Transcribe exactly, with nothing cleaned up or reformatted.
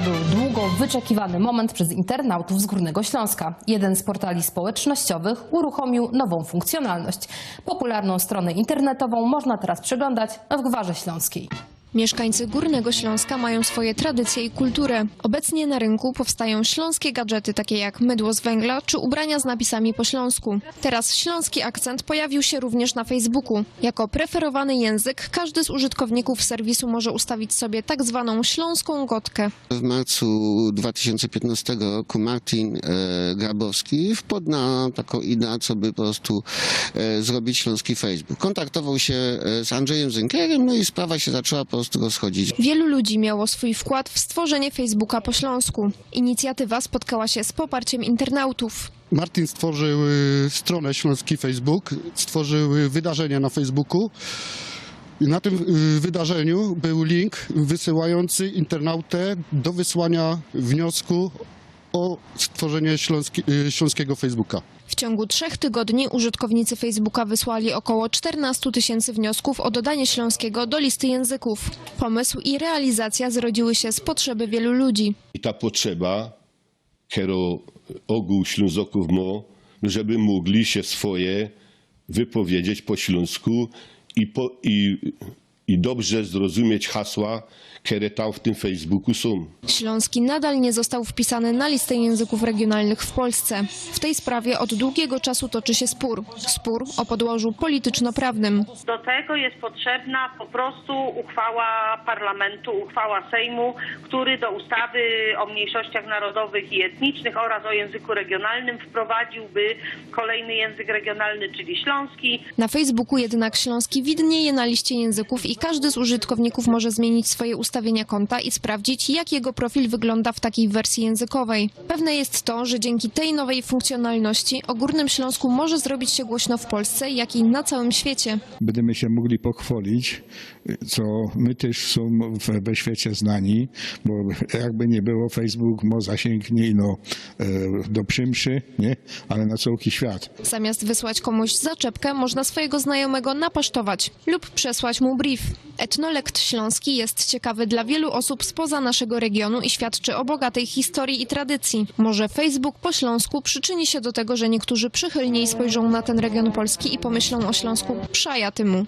Był długo wyczekiwany moment przez internautów z Górnego Śląska. Jeden z portali społecznościowych uruchomił nową funkcjonalność. Popularną stronę internetową można teraz przeglądać w Gwarze Śląskiej. Mieszkańcy Górnego Śląska mają swoje tradycje i kulturę. Obecnie na rynku powstają śląskie gadżety, takie jak mydło z węgla czy ubrania z napisami po śląsku. Teraz śląski akcent pojawił się również na Facebooku. Jako preferowany język każdy z użytkowników serwisu może ustawić sobie tak zwaną śląską godkę. W marcu dwa tysiące piętnastego roku Martin e, Grabowski wpadł na taką ideę, co by po prostu e, zrobić śląski Facebook. Kontaktował się e, z Andrzejem Zynkerem, no i sprawa się zaczęła po prostu rozchodzić. Wielu ludzi miało swój wkład w stworzenie Facebooka po śląsku. Inicjatywa spotkała się z poparciem internautów. Martin stworzył y, stronę Śląski Facebook, stworzył y, wydarzenia na Facebooku. I na tym y, wydarzeniu był link wysyłający internautę do wysłania wniosku o stworzenie śląski, y, śląskiego Facebooka. W ciągu trzech tygodni użytkownicy Facebooka wysłali około czternastu tysięcy wniosków o dodanie śląskiego do listy języków. Pomysł i realizacja zrodziły się z potrzeby wielu ludzi. I ta potrzeba, kero ogół Ślązoków mo, żeby mogli się swoje wypowiedzieć po śląsku i, po, i, i dobrze zrozumieć hasła, które tam w tym Facebooku są. Śląski nadal nie został wpisany na listę języków regionalnych w Polsce. W tej sprawie od długiego czasu toczy się spór. Spór o podłożu polityczno-prawnym. Do tego jest potrzebna po prostu uchwała parlamentu, uchwała Sejmu, który do ustawy o mniejszościach narodowych i etnicznych oraz o języku regionalnym wprowadziłby kolejny język regionalny, czyli śląski. Na Facebooku jednak śląski widnieje na liście języków i każdy z użytkowników może zmienić swoje ustawienia konta i sprawdzić, jak jego profil wygląda w takiej wersji językowej. Pewne jest to, że dzięki tej nowej funkcjonalności o Górnym Śląsku może zrobić się głośno w Polsce, jak i na całym świecie. Bydymy sie mōgli pochwolić, co my tyż sōm w, we świecie znani, bo jakby niy było, Facebook mo zasiynk niy ino e, do Przymszy, niy? Ale na cołki świat. Zamiast wysłać komuś zaczepkę, można swojego znajomego napasztować lub przesłać mu brief. Etnolekt śląski jest ciekawy dla wielu osób spoza naszego regionu i świadczy o bogatej historii i tradycji. Może Facebook po śląsku przyczyni się do tego, że niektórzy przychylniej spojrzą na ten region Polski i pomyślą o Śląsku przajatymō.